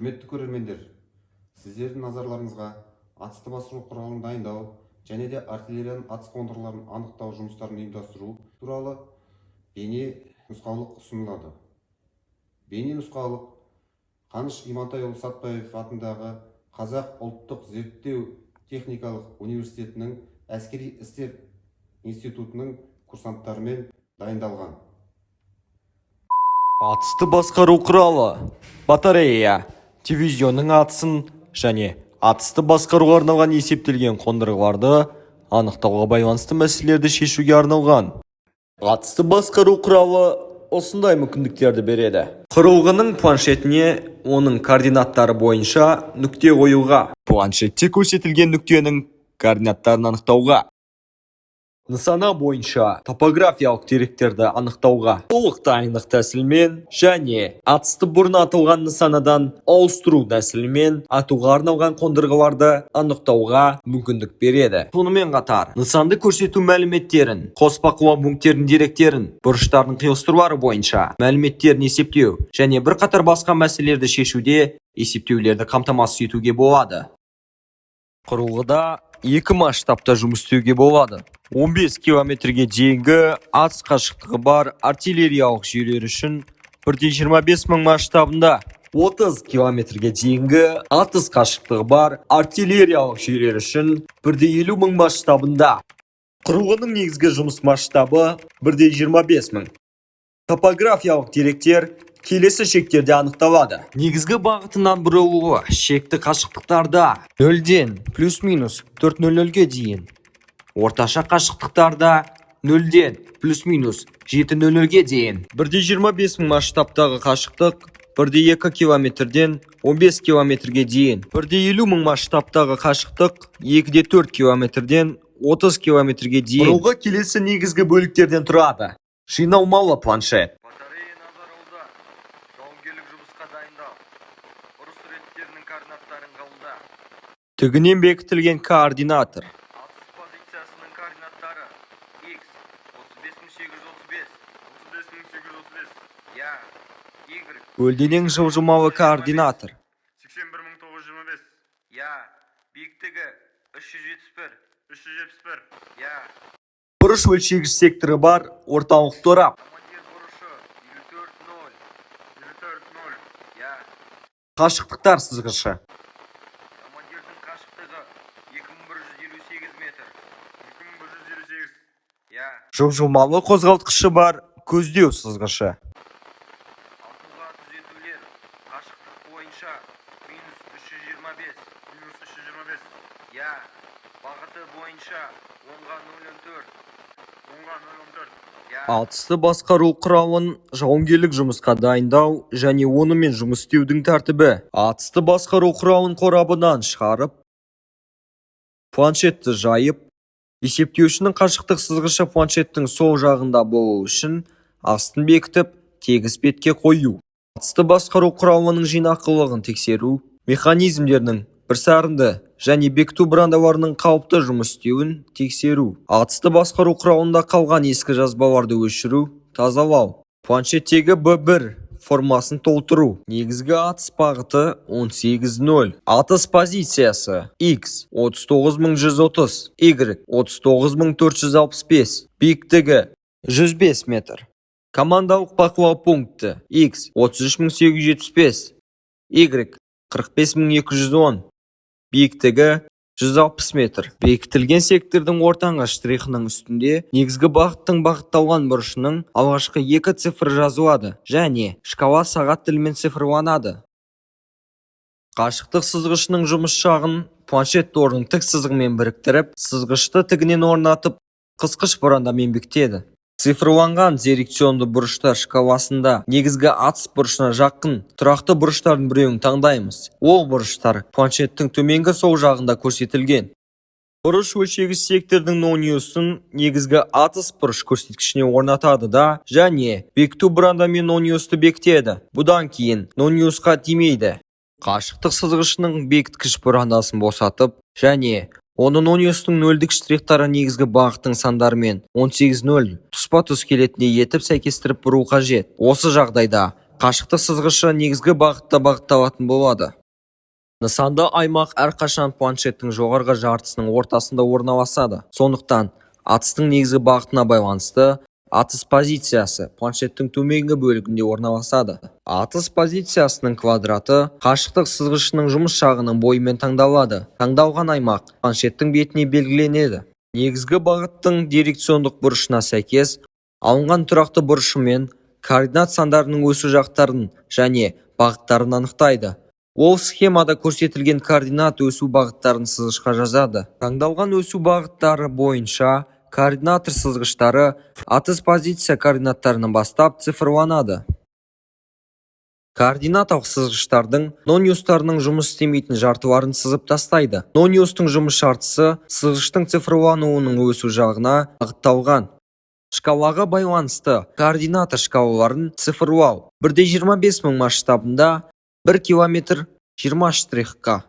Құрметті көрермендер, сіздердің назарларыңызға атысты басқару құралын дайындау және де артиллерияның атыс қондырғыларын анықтау жұмыстарын ұйымдастыру туралы бейне нұсқаулық ұсынылады. Бейне нұсқаулық Қаныш Имантайұлы Сәтбаев атындағы Қазақ ұлттық зерттеу техникалық университетінің әскери істер институтының курсанттарымен дайындалған. Атысты басқару құралы батарея дивизионның атысын және атысты басқаруға арналған есептелген қондырғыларды анықтауға байланысты мәселелерді шешуге арналған. Атысты басқару құралы осындай мүмкіндіктерді береді: құрылғының планшетіне оның координаттары бойынша нүкте қоюға, планшетте көрсетілген нүктенің координаттарын анықтауға, нысана бойынша топографиялық деректерді анықтауға, толық дайындық тәсілімен және атысты бұрын атылған нысанадан ауыстыру тәсілімен атуға арналған қондырғыларды анықтауға мүмкіндік береді. Сонымен қатар нысанды көрсету мәліметтерін, қос бақылау пункттерінің деректерін, бұрыштардың қиылыстырулары бойынша мәліметтерін есептеу және бірқатар басқа мәселелерді шешуде есептеулерді қамтамасыз етуге болады. Құрылғыда екі масштабта жұмыс істеуге болады: 15 километрге дейінгі атыс қашықтығы бар артиллериялық жүйелер үшін 1,25 мың масштабында, 30 километрге дейінгі атыс қашықтығы бар артиллериялық жүйелер үшін 1,50 мың масштабында. Құрылғының негізгі жұмыс масштабы 1,25 мың. Топографиялық деректер келесі шектерде анықталады: негізгі бағытынан бұрылуы шекті қашықтықтарда нөлден плюс-минус 4.00-ге дейін, орташа қашықтықтарда нөлден плюс-минус 7.00-ге дейін. 1,25 мың масштабтағы қашықтық 1,2 километрден 15 километрге дейін, 1,50 мың масштабтағы қашықтық 2,4 километрден 30 километрге дейін. Құрылғы келесі негізгі бөліктерден тұрады: жиналмалы планшет. Батарея назар аудар, жауынгерлік жұмысқа дайындал, ұрыс реттерінің координаттарын қабылда. Тігінен бекітілген координатор. Атыс позициясының координаттары: X 35835, 35835, Я, Y. Көлденең жылжымалы координатор. 81925, Я, биіктігі 371, 371, Я. Бұрыш өлшегіш секторы бар орталық торап. Командир бұрышы 54 0, 54 0, Я. Қашықтықтар сызғышы. Командирдің қашықтығы 2158 метр, 2158, Я. Жылжымалы қозғалтқышы бар көздеу сызғышы. Атуға түзетулер: қашықтық бойынша минус 325, минус 325, Я, бағыты бойынша оңға 0,14, оңға 0,14, Я. Атысты басқару құралын жауынгерлік жұмысқа дайындау және онымен жұмыс істеудің тәртібі. Атысты басқару құралын қорабынан шығарып, планшетті жайып, есептеушінің қашықтық сызғышы планшеттің сол жағында болуы үшін астын бекітіп, тегіс бетке қою. Атысты басқару құралының жинақылығын тексеру, механизмдерінің бірсарынды және бекіту бұрандаларының қалыпты жұмыс істеуін тексеру. Атысты басқару құралында қалған ескі жазбаларды өшіру, тазалау. Планшеттегі Б1 формасын толтыру. Негізгі атыс бағыты 18.0. Атыс позициясы: X 39130, Y 39465, биіктігі 105 метр. Командалық бақылау пункті: X 33875, Y 45210, биіктігі 160 метр. Бекітілген сектордың ортаңғы штрихының үстінде негізгі бағыттың бағытталған бұрышының алғашқы екі цифры жазылады және шкала сағат тілімен цифрланады. Қашықтық сызғышының жұмыс жағын планшет торының тік сызығымен біріктіріп, сызғышты тігінен орнатып, қысқыш бұрандамен бекітеді. Цифрланған дирекционды бұрыштар шкаласында негізгі атыс бұрышына жақын тұрақты бұрыштардың біреуін таңдаймыз. Ол бұрыштар планшеттің төменгі сол жағында көрсетілген. Бұрыш өлшегіш сектордың нониусын негізгі атыс бұрыш көрсеткішіне орнатады да және бекіту бұрандамен нониусты бекітеді. Бұдан кейін нониусқа тимейді. Қашықтық сызғышының бекіткіш бұрандасын босатып және оны нониустың нөлдік штрихтары негізгі бағыттың сандарымен 18.0 тұспа-тұс келетіндей етіп сәйкестіріп бұру қажет. Осы жағдайда Қашықтық сызғышы негізгі бағытта бағытталатын болады. Нысанды аймақ әрқашан планшеттің жоғарғы жартысының ортасында орналасады. Сондықтан атыстың негізгі бағытына байланысты атыс позициясы планшеттің төменгі бөлігінде орналасады. Атыс позициясының квадраты қашықтық сызғышының жұмыс жағының бойымен таңдалады. Таңдалған аймақ планшеттің бетіне белгіленеді. Негізгі бағыттың дирекциондық бұрышына сәйкес алынған тұрақты бұрышымен координат сандарының өсу жақтарын және бағыттарын анықтайды. Ол схемада көрсетілген координат өсу бағыттарын сызғышқа жазады. Таңдалған өсу бағыттары бойынша координатор сызғыштары атыс позиция координаттарынан бастап цифрланады. Координаталық сызғыштардың нониустарының жұмыс істемейтін жартыларын сызып тастайды. Нониустың жұмыс жартысы сызғыштың цифрлануының өсу жағына бағытталған. Шкалаға байланысты координатор шкалаларын цифрлау 1,25 мың масштабында 1 километр 20 штрихқа,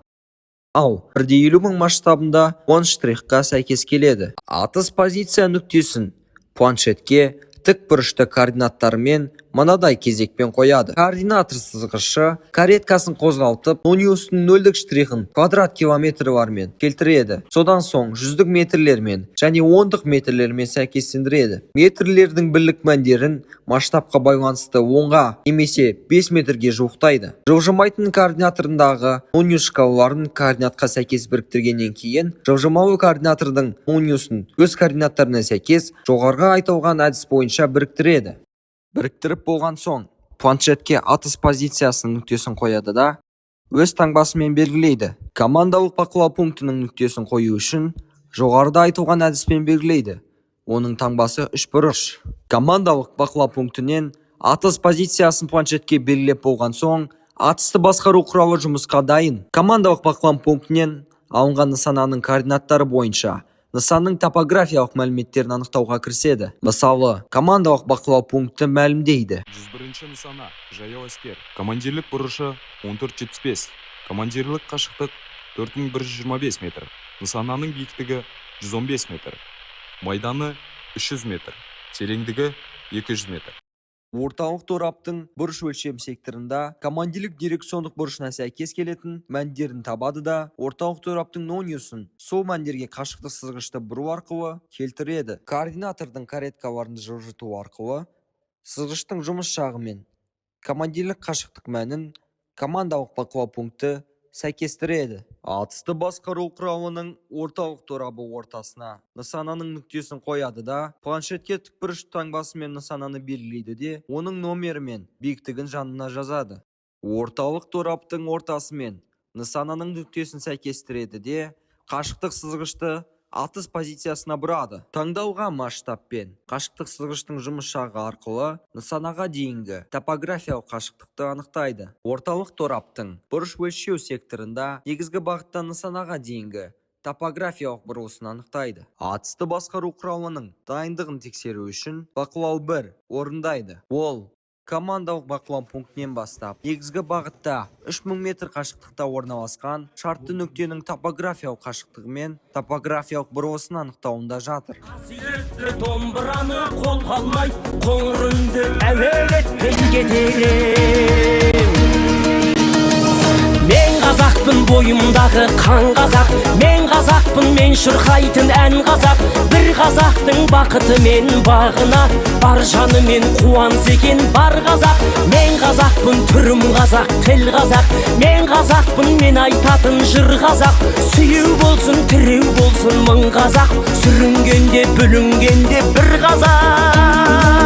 ал 1,50 мың масштабында 10 штрихқа сәйкес келеді. Атыс позиция нүктесін планшетке тік бұрышты координаттарымен мынадай кезекпен қояды. Координатор сызғышы кареткасын қозғалтып, нониустың нөлдік штрихын квадрат километрлармен келтіреді. Содан соң жүздік метрлермен және ондық метрлермен сәйкестендіреді. Метрлердің бірлік мәндерін масштабқа байланысты 10-ға немесе 5 метрге жуықтайды. Жылжымайтын координаторындағы нониус шкалаларын координатқа сәйкес біріктіргеннен кейін, жылжымалы координатордың нониусын өз координаттарына сәйкес жоғарғы айтылған әдіс бойынша біріктіреді. Біріктіріп болған соң, планшетке атыс позициясының нүктесін қояды да, өз таңбасымен белгілейді. Командалық бақылау пунктінің нүктесін қою үшін жоғарыда айтылған әдіспен белгілейді. Оның таңбасы үшбұрыш. Командалық бақылау пунктінен атыс позициясын планшетке белгілеп болған соң, атысты басқару құралы жұмысқа дайын. Командалық бақылау пунктінен алынған нысананың координаттары бойынша нысанның топографиялық мәліметтерін анықтауға кіріседі. Мысалы, командалық бақылау пункті мәлімдейді. 101 нысана, жаяу әскер. Командирлік бұрышы 14.75, командирлік қашықтық 4125 метр, нысананың биіктігі 115 метр, майданы 300 метр, тереңдігі 200 метр. Орталық тораптың бұрыш өлшем секторында командирлік дирекциондық бұрышына сәйкес келетін мәндерін табады да, орталық тораптың нониусын сол мәндерге қашықтық сызғышты бұру арқылы келтіреді. Координатордың кареткаларын жылжыту арқылы сызғыштың жұмыс жағы мен командирлік қашықтық мәнін командалық бақылау пункті сәйкестіреді. Атысты басқару құралының орталық торабы ортасына нысананың нүктесін қояды да, планшетке тікбұрыш таңбасымен нысананы белгілейді де, оның номері мен биіктігін жанына жазады. Орталық тораптың ортасымен нысананың нүктесін сәйкестіреді де, қашықтық сызғышты атыс позициясына бұрады. Таңдалған масштабпен қашықтық сызғыштың жұмыс жағы арқылы нысанаға дейінгі топографиялық қашықтықты анықтайды. Орталық тораптың бұрыш өлшеу секторында негізгі бағытта нысанаға дейінгі топографиялық бұрылысын анықтайды. Атысты басқару құралының дайындығын тексеру үшін бақылау 1 орындайды. Ол командалық бақылау пунктінен бастап негізгі бағытта 3000 метр қашықтықта орналасқан шартты нүктенің топографиялық қашықтығы мен топографиялық бұрылысын анықтауында жатыр. Қасиетті домбыраны қолға алмай, қоңыр үнді әуелетпен кетер ем. Мен қазақпын, бойымдағы қан қазақ. Мен қазақпын, мен шырқайтын ән қазақ. Бір қазақтың бақыты мен бағына бар жанымен қуанса екен бар қазақ. Мен қазақпын, түрім қазақ, тіл қазақ. Мен қазақпын, мен айтатын жыр қазақ. Сүйеу болсын, тіреу болсын мың қазақ, сүрінгенде, бүлінгенде бір қазақ.